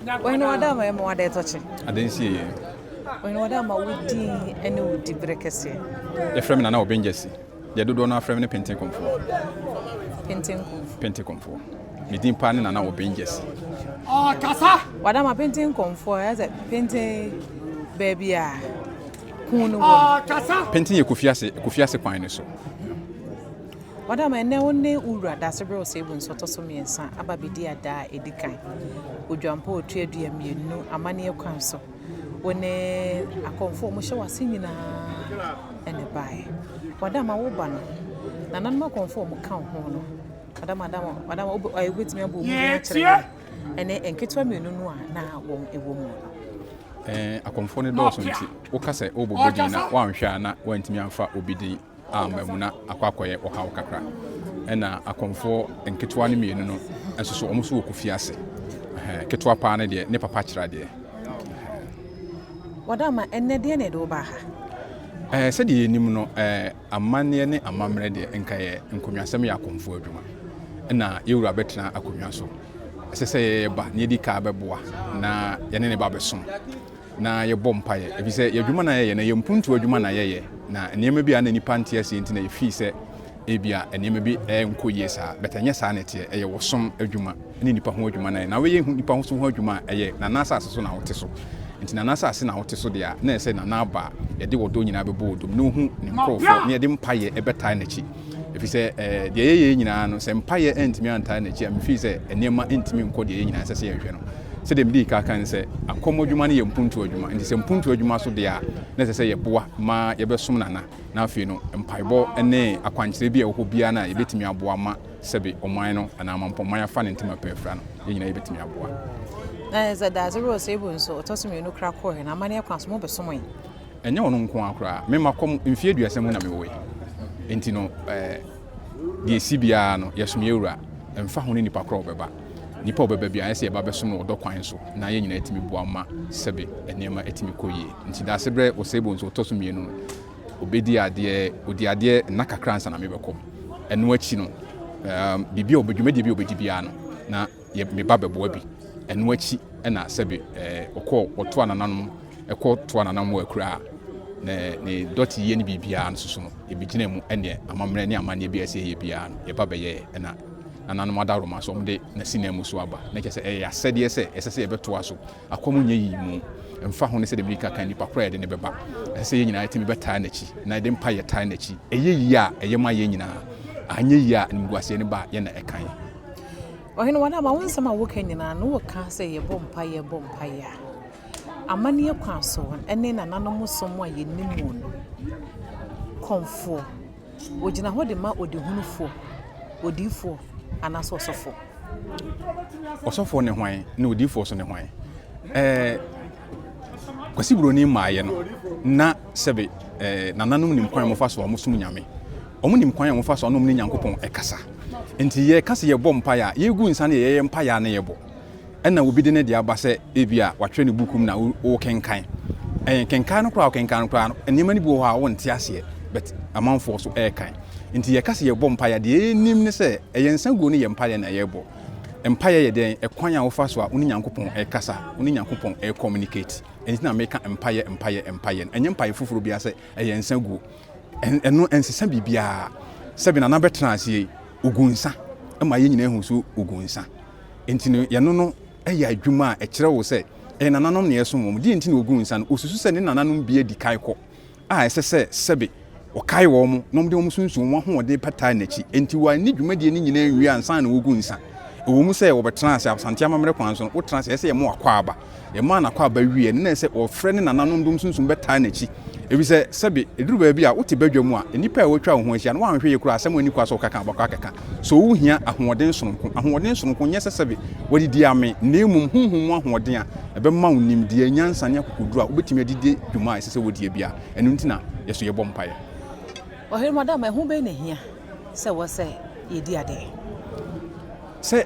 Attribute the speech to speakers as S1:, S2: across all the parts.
S1: Ɔhene wada ama ɛma wada ɛtɔ kye.
S2: Adansie yɛ.
S1: Ɔhene wada ama wo din ne wo diberɛ kɛseɛ.
S2: Yɛfrɛ me Nana Obengyasi. Deɛ dodoɔ no afrɛ me ne Penten Komfoɔ.
S1: Penten Komfoɔ.
S2: Penten Komfoɔ. Me din paa ne Nana Obengyasi.
S1: Ɔkasa. Wada ama Penten Komfoɔ ɛyɛ sɛ Penten baabi a kun no wɔ.
S2: Ɔkasa. Penten yɛ Kofiase, Kofiase kwan no so.
S1: Ɔdama, ɛnnɛ wo ne wo wura Dasebrɛ Oseibu nso ɔtɔ so mmiɛnsa aba abɛdi ada a ɛdi kan. Odwampa a ɔtua dua mmienu amanneɛ kwan so. Wo ne akɔmfoɔ a wɔhyɛ w'ase nyinaa na ɛbaeɛ. Ɔdama, wo ba no, nananom akɔmfoɔ a wɔka wo ho no, Ɔdama, Adama, Ɔdama, wobɛtumi abɔ wɔn din akyerɛ yɛn? Ɛne nketewa mmienu no a na wɔn wɔ mu no.
S2: Ɛɛ, akɔmfoɔ no dɔɔso nti, woka sɛ worebobɔ din na woanhwɛ a na woantumi amfa obi din amma mu na akɔ akɔyɛ ɔhaw kakra. Ɛna akɔmfoɔ nketewa no mmienu no nso so, wɔn nso wɔ kofi ase. Ketewa paa no deɛ, ne papa kyerɛ adeɛ.
S1: Ɔdama, ɛnnɛ deɛ na ɛde wo baa ha?
S2: Ɛɛ, sɛdeɛ yɛnim no, ɛɛ, amanneɛ ne amammerɛ deɛ, nka yɛ nkonnwasɛm yɛ akɔmfoɔ adwuma. Ɛna yɛwura bɛtena akonnwa so. Ɛsɛ sɛ yɛyɛ ba na yɛdi kaa bɛboa na yɛne ne ba bɛsom. na yɛbɔ mpaeɛ, ɛfiri sɛ yɛn adwuma na yɛyɛ no, ɛyɛ mpuntuo adwuma na yɛyɛ, na nneɛma bi a na nnipa nte aseɛ nti na yɛfii sɛ ebia nneɛma bi nkɔ yie saa, but ɛnyɛ saa na ɛteɛ, ɛyɛ wɔsom adwuma ne nnipa ho adwuma na yɛ, na woyɛ nnipa ho so ho adwuma a, ɛyɛ Nana asase so na wote so, nti Nana asase na wote so deɛ a, na ɛsɛ Nana aba a, yɛde ɔdɔ nyinaa bɛbɔ ɔdɔ mu, na ɔhu ne nkorɔfoɔ, na yɛde mpaeɛ ɛbɛtae n'akyi. Ɛfiri sɛ deɛ yɛyɛ nyinaa no, sɛ mpaeɛ antumi antaa n'akyi a, mefii sɛ nneɛma ntumi nkɔ deɛ yɛn nyinaa ɛsɛ sɛ yɛhwɛ no. Sɛdeɛ medii kan ka no sɛ, akɔm adwuma no yɛ mpuntuo adwuma. Nti sɛ mpuntuo adwuma so deɛ a, na ɛsɛ sɛ yɛboa ma yɛbɛsom Nana. Na afei no, mpaebɔ ne akwankyerɛ bi a ɛwɔ hɔ biara no a yɛbɛtumi aboa ma sɛbe ɔman no anaa amampɔnman afa ne ntoma pa afira no, yɛn nyinaa yɛbɛtumi aboa.
S1: Na sɛ Daadze Rose Ebu nso ɔtɔ so mmienu kora kɔɔɛ no, amanneɛ kwan so mobɛsomee?
S2: Ɛnyɛ ɔno nko ara koraa. Me makɔ mfeɛ aduasa mu na mewɔ yi. Nti no, eh, deɛ ɛsi biara no, yɛsom yɛn wura. Ɛmfa ho ne nipa korɔ a ɔbɛba. Nipa a ɔbɛba biara, ɛsɛ yɛba bɛsom no ɔdɔ kwan so na yɛn nyinaa atumi boa ma sɛbe nneɛma atumi kɔ yie. Nti Daasebrɛ Oseibo nso ɔtɔ so mmienu no, ɔbɛdi adeɛ, ɔdi adeɛ nna kakra ansa na mebɛkɔ. Ɛno akyi no, um, biribi a ɔbɛ, dwumadie bi a ɔbɛdi biara no, na yɛ, meba bɛboa bi. Ɛno akyi na sɛbe eh, ɔkɔ, ɔtoa nananom ɛkɔ toa nananom wɔ akuraa na ne dɔte yie ne biribiara no soso no yɛbɛgyina mu ɛneɛ amammerɛ ne amanneɛ bi a ɛsɛ yɛyɛ biara no yɛba bɛyɛɛ ɛna nananom adaworoma so wɔde n'asi mu so aba na kyerɛ sɛ ɛyɛ asɛdeɛ sɛ ɛsɛ sɛ yɛbɛtoa so akɔm nyɛ yi mu mfa ho ne sɛ deɛ kaka nipa koraa yɛde ne bɛba ɛsɛ sɛ yɛn nyinaa yɛtumi bɛtaa n'akyi na yɛde mpa yɛ taa n'akyi ɛyɛ yie a ɛyɛ ma yɛn nyinaa anyɛ yie a animguaseɛ no ba yɛn na ɛka yɛn.
S1: Ɔhene Wadama, wo nsɛm a woka nyinaa no woka sɛ yɛbɔ mpaeɛ yɛbɔ mpaeɛ a Amanneɛ kwan so ne nananom som a yɛnim wɔn no, kɔmfoɔ, ɔgyina hɔ de ma ɔdehunufoɔ, odiyifoɔ anaasɛ ɔsɔfoɔ.
S2: Ɔsɔfoɔ ne hwan na odiyifoɔ nso ne hwan? Ɛɛ Kwasi Buroni mmaeɛ no, na sɛbe ɛɛ nananom nim kwan a wɔfa so a wɔsom Nyame. Wɔn nim kwan a wɔfa so a na wɔn ne Nyankopɔn ɛkasa. Nti yɛka sɛ yɛbɔ mpaeɛ a, yɛgu nsa no yɛyɛ mpaeɛ a na yɛbɔ. Ɛna obi de ne deɛ aba sɛ ebia watwerɛ ne buku mu na wokenkan. Ɛn kenkan no koraa wokenkan no koraa no, nneɛma no bi wɔ hɔ a wonte aseɛ, but amanfoɔ so ɛrekan. Nti yɛka sɛ yɛbɔ mpaeɛ a, deɛ yɛnim ne sɛ ɛyɛ nsa guo no yɛ mpaeɛ na yɛrebɔ. Mpaeɛ yɛ dɛn? Ɛkwan a wofa so a wo ne Nyankopɔn ɛrekasa, wo ne Nyankopɔn ɛrecommunicate. Ɛno nti na meka mpaeɛ, mpaeɛ, mpaeɛ no. Ɛnyɛ mpaeɛ foforɔ biara sɛ ɛyɛ nsa guo. Ɛno ɛnsesa biribiara. Sɛbe Nana bɛtena aseɛ yi, ɔgu nsa ma yɛn nyinaa hu sɛ ɔgu nsa. Enti no, yɛno no yɛ adwuma a ɛkyerɛ wo sɛ ɛyɛ nananom na yɛsom wɔn. Deɛ nti na ɔguu nsa no, ɔsusu sɛ ne nananom bi adi kan kɔ a ɛsɛ sɛ sɛbe ɔkae wɔn na wɔde wɔn sunsum, wɔn ahoɔden pɛtaa n'akyi. Enti wɔanni dwumadie no nyinaa anwie ansa na wɔgu nsa. Ɛwɔ mu sɛ wɔbɛtena ase Asante amammerɛ kwan so no, wotena ase, ɛsɛ sɛ yɛma wo akwaaba. Yɛmaa no akwaaba wieeɛ no, na ɛsɛ sɛ ɔfrɛ ne nananom de wɔn sunsum bɛtaa n'akyi. Efisɛ sɛbe ɛduru baabi a, wote badwa mu a, nnipa a wɔatwa wo ho ahyia no, woanhwɛ yie koraa a, asɛm a ɛnni kwa sɛ wokaka a, wobɛkɔ akɛka. So wuhia ahoɔden sononko? Ahoɔden sononko nyɛ sɛ sɛbe woadidi amee, na mmom honhom mu ahoɔden a ɛbɛma wo nimdeɛ, nyansa, ne akokoduru a wubetumi de adi dwuma a ɛsɛ sɛ wodie biara. Ɛno nti na yɛn nso yɛbɔ mpae.
S1: Ɔhene Madam, ɛho bɛn na ehia sɛ ɛwɔ sɛ yedi ade?
S2: Sɛ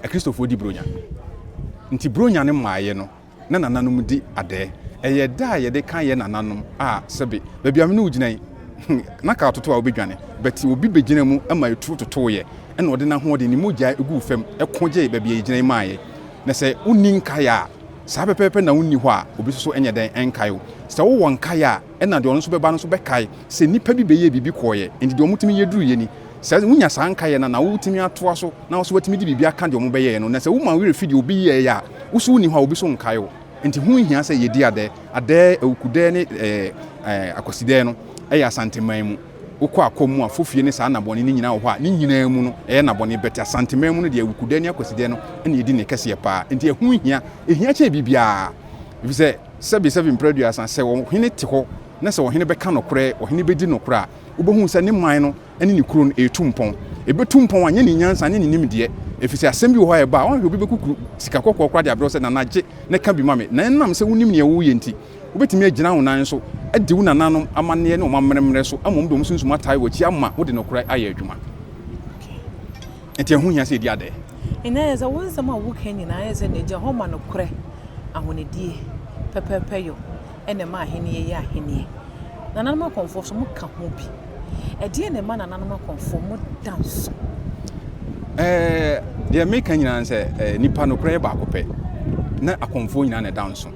S2: Akristofoɔ di Buronya nti, Buronya no mmaeɛ no, na nananom di adɛɛ. Ɛyɛ da a yɛde ka yɛ nananom a sɛbe baabi a me ne wo gyina yi, na kaa toto a wobɛdwane, but obi bɛgyina mu ma eturo totoo yɛ, ɛna ɔde n'ahoɔden, ne mogya guu fam ko gyee baabi a yɛgyina yi maa yɛ. Na sɛ wonni nkaeɛ a, Saa pɛpɛɛpɛ na wonni hɔ a, obi nso so nyɛ dɛn nkae wo. Sɛ wowɔ nkae a, ɛnna deɛ ɔno nso bɛba no nso bɛkae sɛ nnipa bi bɛyɛɛ biribi kɔeɛ, enti deɛ wɔtumi yɛ duruiɛ ni. Sɛ wonya saa nkaeɛ no a, na wotumi atoa so na wo nso woatumi de biribi aka deɛ wɔbɛyɛeɛ no. Na sɛ woma wo werɛ fi deɛ obi yɛeɛ a, wo nso wonni hɔ a, obi nso nkae wo. Enti ho hia sɛ yɛdi adɛɛ. Adɛɛ, Awukudɛɛ ne ɛɛ Akwasidɛɛ no yɛ Asanteman mu. Wokɔ Akɔm mu a, Fofie ne saa nnabɔne no nyinaa wɔ hɔ a, ne nyinaa mu no, ɛyɛ nnabɔne. But Asanteman mu no deɛ, Awukudɛɛ ne Akwasidɛɛ no na yɛdi ne kɛseɛ paa. Enti ɛho hia. Ɛhia kyɛn biribiara. Ɛfiri sɛ, sɛbe sɛbe mprɛ aduasa, sɛ ɔhene te hɔ na sɛ ɔhene bɛka nokorɛ, ɔhene bɛdi nokorɛ a, wobɛhu sɛ ne man no ne ne kuro no retu mpɔn. Ɛbɛtu mpɔn a, nyɛ ne nyansa ne ne nimdeɛ, ɛfiri sɛ asɛm bi wɔ hɔ a ɛba a, woanhwɛ obi bɛkukuru sika kɔkɔɔ koraa de abrɛ wo sɛ, Nana gye na ka bi ma me. Na ɛnam sɛ wonim nea woreyɛ nti, wobɛtumi agyina wo nan so adi wo nananom amanneɛ ne wɔn ammerɛmmerɛ so ama wɔde wɔn sunsum atae w'akyi ama wode nokorɛ ayɛ adwuma. Enti ɛho hia sɛ yɛdi adɛɛ.
S1: Ɛnnɛ ayɛ sɛ wo nsɛm a woka nyinaa ayɛ sɛ n'agya hɔ ma nokorɛ, ahonidie, pɛpɛɛpɛyɔ na ɛma ahennie yɛ ahennie. Nananom akɔmfoɔ nso moka ho bi. Ɛdeɛn na ɛma nananom akɔmfoɔ moda nso?
S2: Ɛɛ, deɛ meka nyinaa ne sɛ, nipa nokorɛ yɛ baako pɛ, na akɔmfoɔ nyinaa na ɛda nso.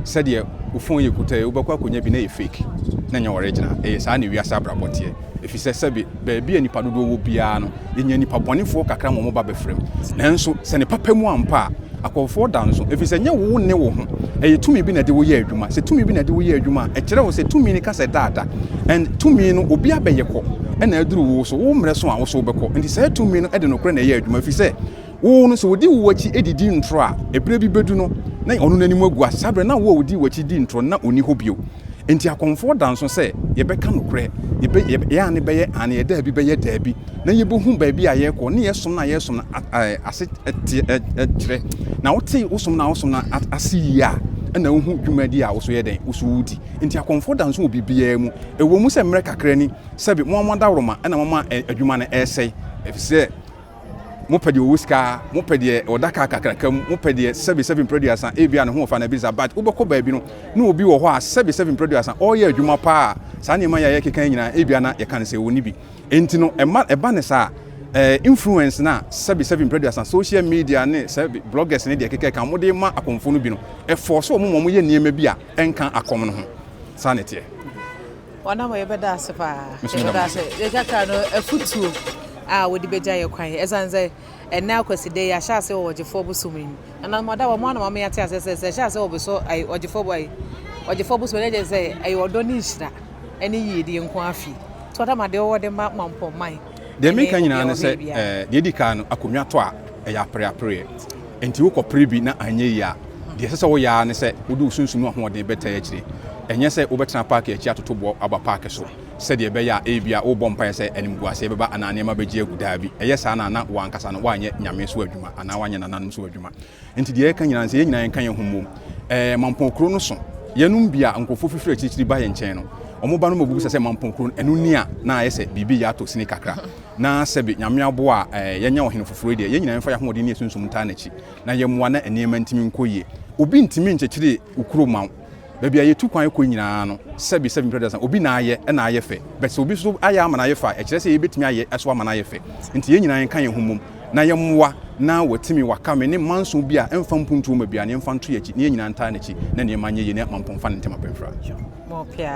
S2: Sɛdeɛ wo phone yɛ kuta yi, wobɛkɔ akɔnya bi na ɛyɛ fake, na ɛnyɛ original. Ɛyɛ saa na wiase abrabɔ teɛ. Ɛfiri sɛ sɛbe baabi a nnipa dodoɔ wɔ biara no, yɛnya nnipa bɔnefoɔ kakra ma wɔba bɛfra mu. Nanso sɛ ne papa mu ampa a, akɔmfoɔ da nso. Ɛfiri sɛ ɛnyɛ wo ne wo ho, ɛyɛ tumi bi na ɛde wo yɛ adwuma. Sɛ tumi bi na ɛde wo yɛ adwuma a, ɛkyerɛ wo sɛ tumi no ka sɛ daada. And tumi no, obi abɛyɛ kɔ ɛna aduru wo so, wo mmerɛ so a, wo so wobɛkɔ. Nti saa tumi no de nokorɛ na ɛyɛ adwuma. Ɛfiri sɛ Wo no, sɛ odi wo akyi didi ntorɔ a, ɛberɛ bi bɛdu no, na ɔno n'anim agu ase. Saa berɛ no, na wo a ɔdii w'akyi dii ntorɔ no, na ɔnni hɔ bio. Enti akɔmfoɔ da nso sɛ yɛbɛka nokorɛ, yɛbɛ, yɛbɛ, yɛn aane bɛyɛ aane, yɛn daabi bɛyɛ daabi, na yɛbɛhu baabi a yɛrekɔ, ne yɛn som no a yɛresom no a, ɛ, ase teɛ, ɛ, ɛ, kyerɛ. Na wote wo som no a wosom no ase yie a, ɛna wohu dwumadie a wo so yɛ dɛn, wo so wodi. Enti akɔmfoɔ da nso wɔ biribiara mu. Ɛwɔ mu sɛ mmerɛ kakra ni, sɛbe mo ara mo adaworoma na moama ɛ, adwuma no ɛresɛe, ɛfiri sɛ, Mopɛ deɛ ɔwɔ sika, mopɛ deɛ ɔda kaa kakraka mu, mopɛ deɛ sɛbe sɛbe mprɛduasa, ebia ne ho ɔfa na bisa, but wobɛkɔ baabi no, na obi wɔ hɔ a sɛbe sɛbe mprɛduasa, ɔreyɛ adwuma paa a, saa nneɛma yi a yɛkeka yi nyinaa, ebia na yɛka no sɛ ɔnni bi. Enti no, ɛma, ɛba no saa a, eh, influence no a sɛbe sɛbe mprɛduasa, social media ne sɛbe bloggers ne deɛ ɛkeka ɛka, wɔde ma akɔmfoɔ no bi no, ɛfɔɔso wɔn ma wɔyɛ nneɛma bi a ɛnka akɔm no ho. Saa na ɛteɛ.
S1: Wɔn a yɛbɛda ase paa. Yɛbɛda ase. Yɛ kakra no afutuo a wɔde bɛgya yɛ kwan. Ɛsiane sɛ ɛnɛ Akwaside yi ahyɛ ase wɔ ɔgyefoɔ bosom yi mu. Nana Mada wɔn a na wɔn ate aseɛ sɛ sɛ ɛhyɛ ase wɔ bosɔ ayi ɔgyefoɔ ayi ɔgyefoɔ bosom ɛnyɛ kyerɛ sɛ ɛyɛ ɔdɔ ne nhyira ɛne yiedie nko ara fie. Nti ɔda ma deɛ ɔwɔ de ma Mampɔn-man.
S2: Deɛ meka nyinaa ne sɛ deɛ ɛdi kan no akonnwa tɔ a ɛyɛ apereapereɛ. Enti wokɔpere bi na anyɛ yie a, deɛ ɛsɛ sɛ woyɛ ara ne sɛ wode wo sunsum ahoɔden bɛtaa akyire. Ɛnyɛ sɛ wobɛtena paake akyi atoto boɔ aba paake so sɛdeɛ ɛbɛyɛ a ebia worebɔ mpaeɛ sɛ animguaseɛ bɛba anaa nneɛma bɛgye agu. Daabi, ɛyɛ saa no a na wo ankasa no woanyɛ Nyame so adwuma anaa woanyɛ nananom so adwuma. Enti deɛ yɛreka nyinaa ne sɛ yɛn nyinaa yɛnka yɛn ho mmom. Ɛɛ, Mampɔn kuro no so. Yɛnom bi a nkurɔfoɔ fifiri akyirikyiri ba yɛn nkyɛn no, wɔba no ma wɔbisa sɛ Mampɔn kuro no, ɛno ni a? Na ayɛ sɛ biribi reyɛ atɔ sini kakra. Na sɛbe Nyame aboa a yɛanya ɔhene foforo yi deɛ, yɛn nyinaa yɛmfa yɛn ahoɔden ne yɛn sunsum ntaa n'akyi, na yɛmmoa na nneɛma ntumi nkɔ yie. Obi ntumi nkyekyere wo kuro mma wo. Baabi a yɛtu kwan kɔ nyinaa no, sɛbe sɛbe mprɛ aduasa, obi na ayɛ na ayɛ fɛ. But sɛ obi nso ayɛ ama no ayɛ fɛ a, ɛkyerɛ sɛ yɛbɛtumi ayɛ nso ama no ayɛ fɛ. Nti yɛn nyinaa yɛnka yɛn ho mmom na yɛmmoa na watumi waka me ne manso bi a ɛmfa mpuntuo mma biara no, yɛmfa nto yɛn akyi na yɛn nyinaa ntaa n'akyi na nneɛma nyɛ yie na Mampong mfa ne ntɛm apemfra.
S1: More pia.